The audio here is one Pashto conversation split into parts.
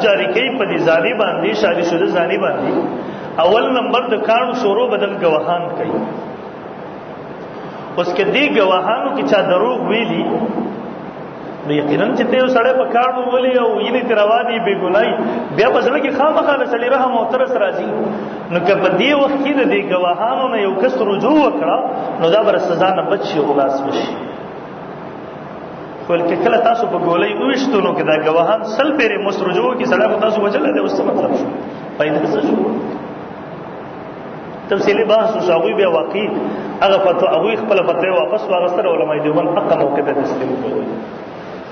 جاری کوي په دې ځاني باندې، شادي شوده ځاني باندې، اول نمبر د کانو شورو بدل گواهان کوي. اوس کې دې گواهانو کې چا دروغ ویلي، نو یقینا چې ته یو سړی په کانو ولي او یې تر رواني بے ګناي، بیا په ځل کې خامخا له سړي رحم او ترس راځي. نو که په دې وخت کې د دې گواهانو نه یو کس رجوع وکړه، نو دا بر سزا نه بچ شي، خلاص وشي. خو کې کله تاسو په ګولۍ وښتو، نو کې دا گواهان سل پیرې مسرجو کې سړی خو تاسو وجل دی، اوس څه مطلب شو؟ پیدا څه شو؟ تفصیلی بحث شو. هغوی بیا واقعي هغه فتوا، هغوی خپله فتوا واپس واغستله. علماء دیوبند حق موقع ته تسلیم کړو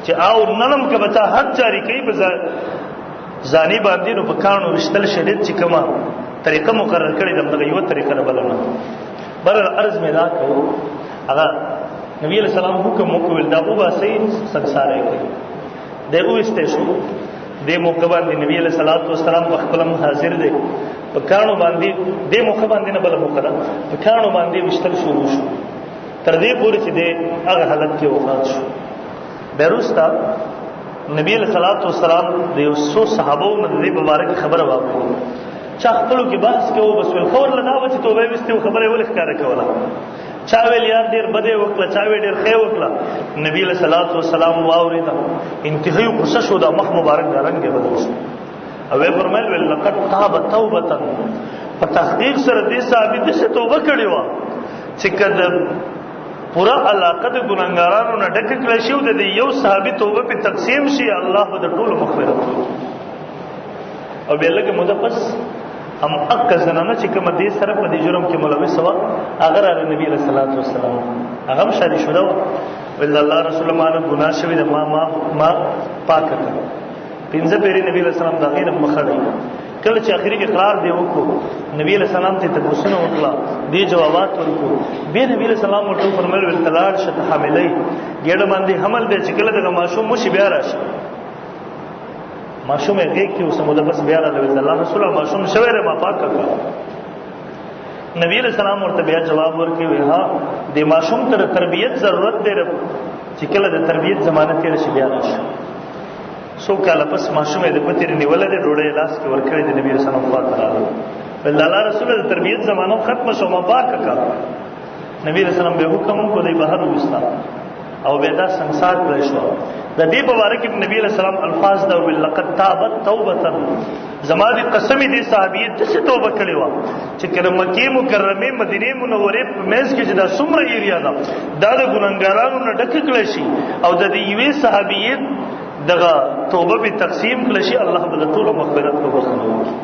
چې او ننم که بچا حد جاری کوي په ځاني باندې، نو په کانو وشتل شریعت چې کومه طریقه مقرر کړې ده، دغه یو طریقه نه بل نه. بر عرض مې دا کوو، هغه نبی علیہ السلام حکم وکړ، دا وباسي، سنسار یې کوي. د اوسته شو. د موقع باندې نبی علیہ الصلوۃ والسلام په خپل حاضر دی. په کانو باندې، د موقع باندې نه بل موقع ده، په کانو باندې وشتل شروع شو تر دې پورې چې د هغه حالت کې وفات شو. بیرستا نبی علیہ الصلوۃ والسلام د یو څو صحابو نه د مبارک خبره واورېده. چا خپلو کې بحث کوو، بس ول خور لدا و چې توبه وستي، خبره ولې ښکاره کوله. چا ویل یار ډیر بده وکړه، چا ویل ډیر ښه وکړه. نبی علیہ الصلوۃ والسلام واورېده، انتهایی غصه شو، دا مخ مبارک دا رنگ بدل شو او یې فرمایل ول لقد تاب توبه، په تحقیق سره دې صحابي د څه توبه کړې و چې کله پورا علاقه د ګناګارانو نه ډک کړی شي او د یو صحابي توبه په تقسیم شي، الله به د ټولو مغفرت وکړي. او بیا لږه موده پس هم اک زنانه چې کوم دې سره په دې جرم کې ملوث و، هغه را نبی علیہ الصلوۃ والسلام، هغه هم شادي شوه، ول الله رسول الله نه ګناه شوی د ما ما ما پاک کړ. پنځه پیری نبی علیہ السلام دا غیر مخړی. کله چې اخري اقرار دی وکړو، نبی علیہ السلام ته تپوسونه وکړه، دی جوابات ورکو. به نبی علیہ السلام ورته فرمایل ول تلار شت حاملې ګډ باندې حمل دی، چې کله دغه ماشوم مشي بیا راشي. ماشوم یې غېږ کې اوس موده بس بیا راغلی، الله رسول الله ماشوم شوی دی، ما پاک کړ. نبی علیہ السلام ورته بیا جواب ورکړي وی ها، د ماشوم تر تربیت ضرورت دی، چې کله د تربیت زمانه تیر شي بیا راشي. څو کاله پس ماشوم یې د پتیر نیولې د ډوډۍ لاس کې ورکړې، د نبی علیہ السلام خواته راغی، ول الله رسول د تربیت زمانه ختم شو، ما پاک کړ. نبی علیہ السلام به حکم کو دی بهر وستا او بیا دا سنسار کړی شو. د دې په باره کې نبی علیہ السلام الفاظ دا ویل لقد تابت توبه، زما دې قسم دې صحابي ته څه توبه کړې و چې کله مکه مکرمه مدینه منوره په میز کې چې دا څومره ایریا ده، دا د ګناګارانو نه ډک کړی شي او د دې یوې صحابي دغه توبه به تقسیم کړی شي، الله به د ټولو مغفرت وبخښي.